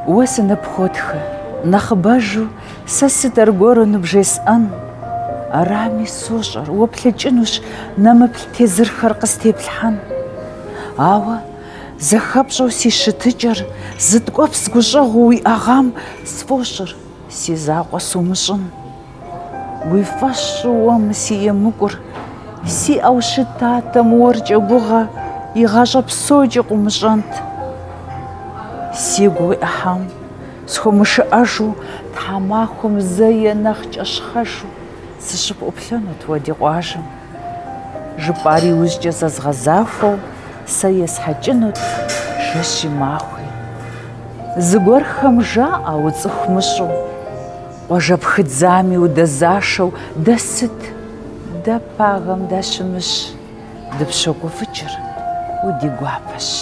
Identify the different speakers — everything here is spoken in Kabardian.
Speaker 1: Уэ сыныпхуотхэ, нэхъыбэжу сэ сыт аргуэру ныбжесӏэн? Арами, сощӏэр, уэ плъэкӏынущ нэмыплъ тезырхэр къыстеплъхьэн. Ауэ зэхэпщӏэу си щытыкӏэр, зы ткӏуэпс гущӏэгъуу уиӏэгъам сфӏощӏыр, си закъуэ сумыщӏын. Уи фӏэщ щӏы уэ мы си емыкӏур, сиӏэу щытатэм уэркӏэ гугъэ, игъащӏэ псокӏи къыумыщӏэнт. Сигу уиӏыхьам, схуэмышыӏэжу, тхьэмахуэм зэ е нэхъ кӏэщхъэжу сыщыпӏуплъэнут уэ ди къуажэм. Жыпӏар иужькӏэ зэзгъэзахуэу сэ есхьэкӏынут жэщи махуи. Зыгуэрхэм жаӏэ уцӏыху мыщӏу. Къуажэ пхыдзами удэзашэу дэ сыт, дэ пагэм дащымыщ, дыпщогуфӏыкӏыр, удигуапэщ.